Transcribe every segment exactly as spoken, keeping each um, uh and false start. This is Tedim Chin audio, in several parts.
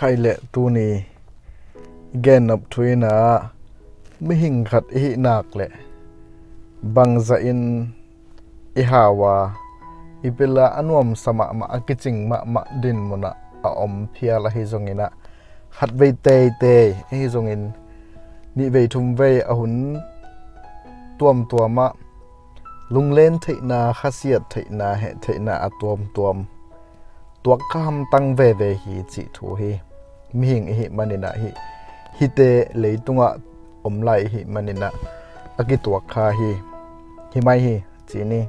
Khai le tuni i gennop thu in ah mihing khat i hih nak le bangzah in i hau a, i pil a a nuamsa mahmah, a kicing mahmah dinmun ah a om phial ahi zongin ah, khatvei teitei ahi zongin nihvei thumvei a hun tuamtuam ah lunglen theihna, khasiat theihna, heh theihna a tuamtuam tuak kha hamtang veve hi cih thu hi. Mihing i hih manin ah hih, hihte leitungah om lai i hih manin ah a kituak kha hi. Hi mai hi, ci ni.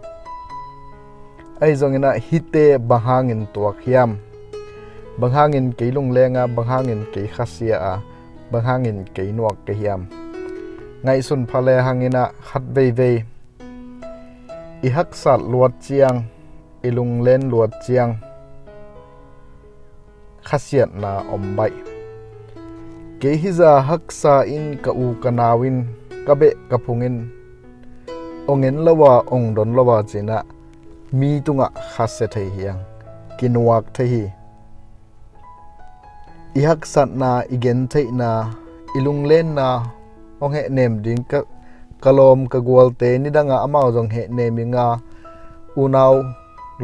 Ahi zongin ah hihte bang hangin tuak hiam? Bang hangin kei lungleng a, bang hangin kei khasia a, bang hangin kei nuak ka hiam? Ngaihsun pha le hangin ah khat veivei i haksat luat ciang, i lunglen luat ciang khasiatna om baih. Kei hih zah haksa in ka u ka nau in, ka beh ka phung in ong en lo a, ong don lo a ci-in ah mi tungah khasia thei hi hang, kinuak thei hi. I haksatna, i gentheihna, i lunglenna hong hehnem ding ka, ka lawm ka gualte nidangah amau zong hehnem ing a, unau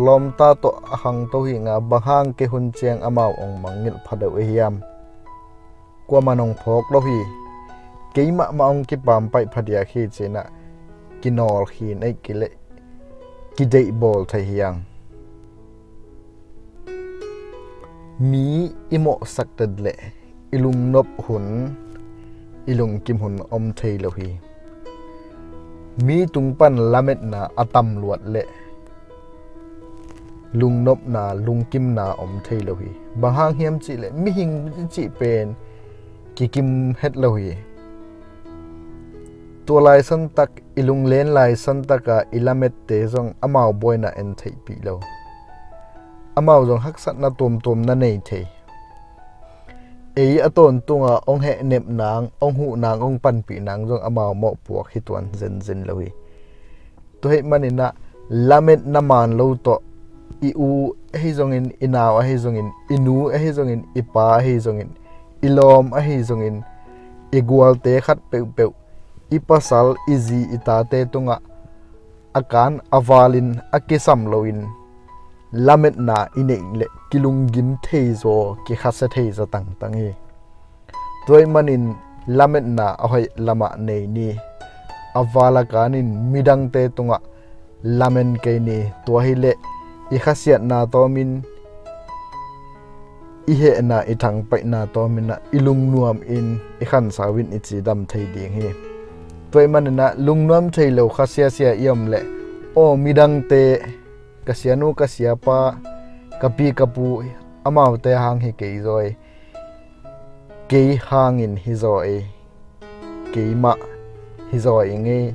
lawmta tawh a khangto hi ing a, bang hang kei hun ciang amau ong mangngilh pha deuh ahi hiam? Kuaman ong phawk lo hi. Kei mahmah ong kipampaih phadiak hi ci-in ah kinawl khin ei kileh kideihbawl thei hi hang. Mi i mawhsak tet leh i lungnop hun, i lungkim hun om thei lo hi. Mi tung pan lametna a tam luat leh lungnopna, lungkimna om thei lo hi. Bang hang hiam cih leh mihing i cih pen kikim het lo hi. Tua laisantak, i lunglen laisantak a i lamette zong amau buaina en theihpih lo. Amau zong haksatna tuamtuam na nei thei. Ei a tawntung a ong hehnep nang, ong huh nang, ong panpih nang zong amau mawhpuak hi tuan zenzen lo hi. Tua hih manin ah lametna man lo tawh, i u ahi zongin, i nau ahi zongin, i nu ahi zongin, i pa ahi zongin, i lawm ahi zongin, i gualte khat peuhpeuh, i pasal, i zi, i tate tungah a kan a valin, a kisam loin lametna i neih leh kilunggim thei zaw, kikhasia thei zaw tangtang hi. Tua hih manin lametna a hoih lamah nei ni. A val a kanin midangte tungah lamen kei ni. Tua hileh i khasiatna tawmin, i hehna, i thangpaihna tawmin ah i lungnuam in, i khansau in i cidam thei ding hi. Tua hih manin ah lungnuam thei lo, khasia sia i om leh, aw, midangte, ka sianu ka siapa, ka pi ka pu, amaute hang hi kei zaw ei, kei hangin hi zaw ei, keimah hi zaw ei ing ei,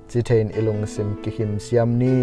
ci thei in i lungsim kikhim siam ni.